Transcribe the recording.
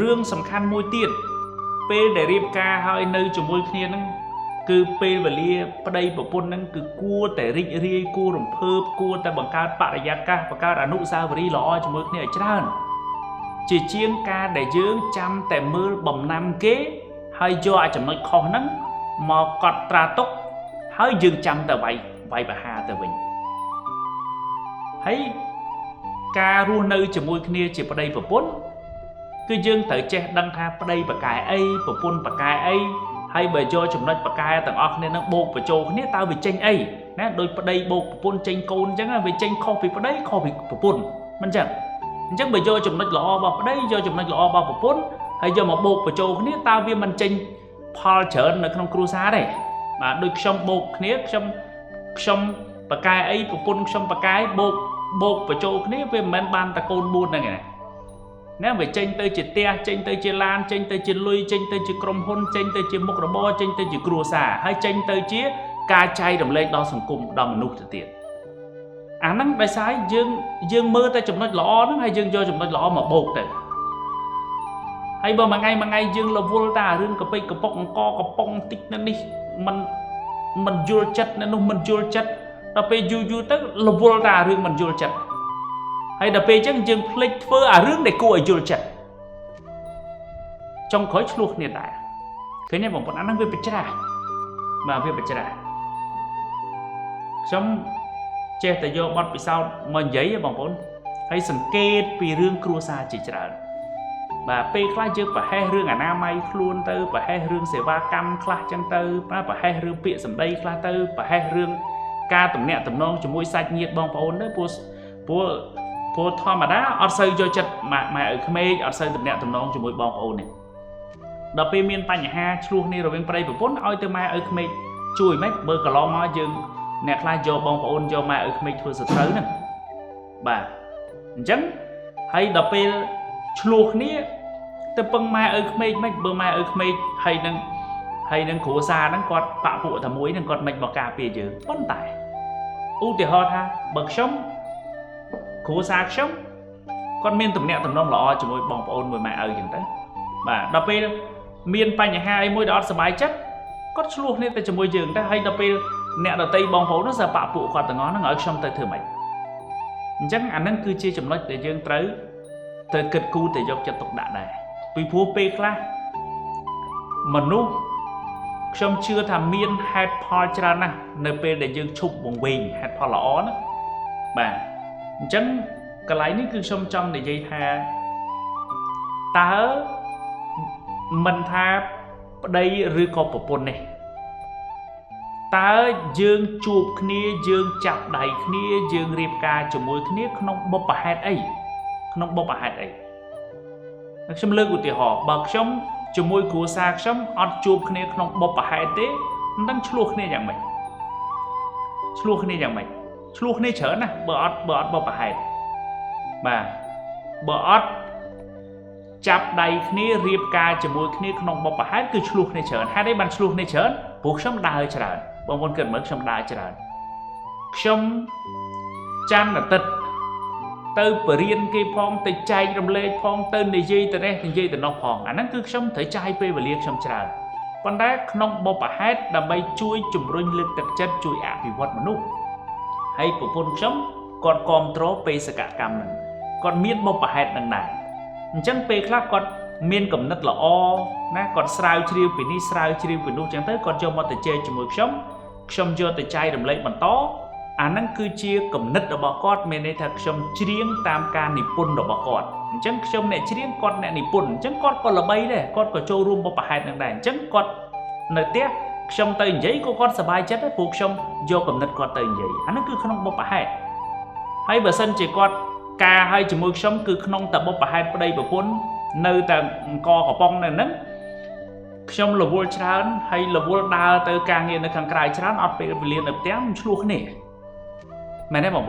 រឿងសំខាន់មួយទៀតពេលដែលរៀបការហើយនៅជាមួយគ្នាហ្នឹងគឺពេលវេលាប្តីប្រពន្ធហ្នឹងគឺគួរតែរីករាយគួររំភើបគួរតែបង្កើតបរិយាកាសបង្កើតអនុស្សាវរីយ៍ល្អជាមួយគ្នាឲ្យច្រើនជាជាងការដែលយើងចាំតែមើលបំណាំគេហើយយកអាចំណុចខុសហ្នឹងមកកត់ត្រាទុកហើយយើងចាំតែវាយវាយប្រហារទៅវិញហើយការរស់នៅជាមួយគ្នាជាប្តីប្រពន្ធគឺយើងត្រូវចេះដឹងថាប្តីប្រកែអីប្រពន្ធប្រកែអីហើយបើយកចំណុចប្រកែទាំងអស់គ្នានឹងបូកបញ្ចូលគ្នាតើវាចេញអីណាដោយប្តីបូកប្រពន្ធចេញកូនអញ្ចឹងវាចេញខុសពីប្តីខុសពីប្រពន្ធមិនអញ្ចឹងអញ្ចឹងបើយកចំណុចល្អរបស់ប្តីយកចំណុចល្អរបស់ប្រពន្ធហើយយកមកបូកបញ្ចូលគ្នាតើវាមិនចេញផលច្រើននៅក្នុងគ្រួសារទេបាទដូចខ្ញុំបូកគ្នាខ្ញុំខ្ញុំប្រកែអីប្រពន្ធខ្ញុំប្រកែបូកបូកបញ្ចូលគ្នាវាមិនមែនបានតែកូន4ហ្នឹងឯណាណាវាចេញទៅជាផ្ទះចេញទៅជាឡានចេញទៅជាលុយចេញទៅជាក្រុមហ៊ុនចេញទៅជាមុខរបរចេញទៅជាគ្រួសារហើយចេញទៅជាការចែករំលែកដល់សង្គមដល់មនុស្សទៅទៀតអាហ្នឹងដោយសារយើងយើងមើលតែចំណុចល្អហ្នឹងហើយយើងយកចំណុចល្អមកបូកទៅហើយបើមួយថ្ងៃមួយថ្ងៃយើងរវល់តែរឿងកពិចកប៉ុកអង្គកំប៉ុងតិចនៅនេះមិនមិនយល់ចិត្តនៅនោះមិនយល់ចិត្តដល់ពេលយូរយូរទៅរវល់តែរឿងមិនយល់ចិត្តហើយដល់ពេលអញ្ចឹងយើងភ្លេចធ្វើអារឿងដែលគួរឲ្យយល់ចិត្តចុងក្រោយឆ្លោះគ្នាដែរឃើញទេបងប្អូនអាហ្នឹងវាបច្រាស់បាទវាបច្រាស់ខ្ញុំចេះតែយកបទពិសោធន៍មកនិយាយបងប្អូនហើយសង្កេតពីរឿងគ្រួសារជាច្រើនបាទពេលខ្លះយើងប្រហែសរឿងអនាម័យខ្លួនទៅប្រហែសរឿងសេវាកម្មខ្លះចឹងទៅប្រហែសរឿងពាក្យសម្ដីខ្លះទៅប្រហែសរឿងការទំនាក់ទំនងជាមួយសាច់ញាតិបងប្អូនទៅព្រោះព្រោះព្រោះធម្មតាអត់សូវយកចិត្តម៉ាក់ម៉ែឲ្យក្មេកអត់សូវទំនាក់ទំនងជាមួយបងប្អូនទេដល់ពេលមានបញ្ហាឆ្លោះគ្នារវាងប្តីប្រពន្ធឲ្យទៅម៉ែឲ្យក្មេកជួយម៉េចបើកន្លងមកយើងអ្នកខ្លះយកបងប្អូនយកម៉ែឲ្យក្មេកធ្វើសត្រូវហ្នឹងបាទអញ្ចឹងហើយដល់ពេលឆ្លោះគ្នាទៅពឹងម៉ែឲ្យក្មេកម៉េចបើម៉ែឲ្យក្មេកហើយនឹងហើយនឹងគ្រួសារហ្នឹងគាត់បាក់ពួកតែមួយហ្នឹងគាត់មិនមកការពារយើងប៉ុន្តែឧទាហរណ៍ថាបើខ្ញុំគ្រួសារខ្ញុំគាត់មានទំនាក់ទំនងល្អជាមួយបងប្អូនមួយម៉ែឪចឹងទៅបាទដល់ពេលមានបញ្ហាអីមួយដែលអត់សប្បាយចិត្តគាត់ឆ្លោះគ្នាទៅជាមួយយើងទៅហើយដល់ពេលអ្នកដតីបងប្អូននោះសិបាក់ពួកគាត់ទាំងអស់ហ្នឹងឲ្យខ្ញុំទៅធ្វើម៉េចអញ្ចឹងអាហ្នឹងគឺជាចំណុចដែលយើងត្រូវត្រូវគិតគូរទៅយកចិត្តទុកដាក់ដែរពីព្រោះពេលខ្លះមនុស្សខ្ញុំជឿថាមានហេតុផលច្រើនណាស់នៅពេលដែលយើងឈប់វង្វេងហេតុផលល្អណាបាទអញ្ចឹងកន្លែងនេះគឺខ្ញុំចង់និយាយថាតើមិនថាប្តីឬក៏ប្រពន្ធនេះតើយើងជួបគ្នាយើងចាប់ដៃគ្នាយើងរៀបការជាមួយគ្នាក្នុងបុព្វហេតុអីក្នុងបុព្វហេតុអីខ្ញុំលើកឧទាហរណ៍បើខ្ញុំជាមួយគ្រួសារខ្ញុំអត់ជួបគ្នាក្នុងបុព្វហេតុទេមិនដឹងឆ្លោះគ្នាយ៉ាងម៉េចឆ្លោះគ្នាយ៉ាងម៉េចឆ្លោះគ្នាច្រើនណាស់បើអត់បើអត់បុព្វហេតុបាទបើអត់ចាប់ដៃគ្នារៀបការជាមួយគ្នាក្នុងបុព្វហេតុគឺឆ្លោះគ្នាច្រើនហេតុអីបានឆ្លោះគ្នាច្រើនព្រោះខ្ញុំដើរច្រើនបងប្អូនគិតមើលខ្ញុំដើរច្រើនខ្ញុំច័ន្ទអាទិត្យទៅបរៀនគេផងទៅចែករំលែកផងទៅនិយាយទៅនេះនិយាយទៅនោះផងអាហ្នឹងគឺខ្ញុំត្រូវចាយពេលវេលាខ្ញុំច្រើនប៉ុន្តែក្នុងបុព្វហេតុដើម្បីជួយជំរុញលើកទឹកចិត្តជួយអភិវឌ្ឍមនុស្សហើយប្រពន្ធខ្ញុំគាត់គ្រប់គ្រងបេសកកម្មហ្នឹងគាត់មានបុព្វហេតុនឹងដែរអញ្ចឹងពេលខ្លះគាត់មានកំណត់ល្អណាគាត់ស្រាវជ្រាវពីនេះស្រាវជ្រាវពីនោះចឹងទៅគាត់យកមកទៅជែកជាមួយខ្ញុំខ្ញុំយកទៅចែករំលែកបន្តអាហ្នឹងគឺជាគំនិតរបស់គាត់មានន័យថាខ្ញុំច្រៀងតាមការនិពន្ធរបស់គាត់អញ្ចឹងខ្ញុំអ្នកច្រៀងគាត់អ្នកនិពន្ធអញ្ចឹងគាត់ក៏ល្បីដែរគាត់ក៏ចូលរួមបុព្វហេតុនឹងដែរអញ្ចឹងគាត់នៅផ្ទះខ្ញុំទៅនិយាយក៏គាត់សប្បាយចិត្តដែរព្រោះខ្ញុំយកគំនិតគាត់ទៅនិយាយអាហ្នឹងគឺក្នុងបុព្វហេតុហើយបើសិនជាគាត់ការឲ្យជាមួយខ្ញុំគឺក្នុងតែបុព្វហេតុប្តីប្រពន្ធនៅតែអង្គកំប៉ុងនៅហ្នឹងខ្ញុំរវល់ច្រើនហើយរវល់ដើរទៅការងារនៅខាងក្រៅច្រើនអត់ពេលវេលានៅផ្ទះមិនឆ្លោះគ្នាមែនទេបង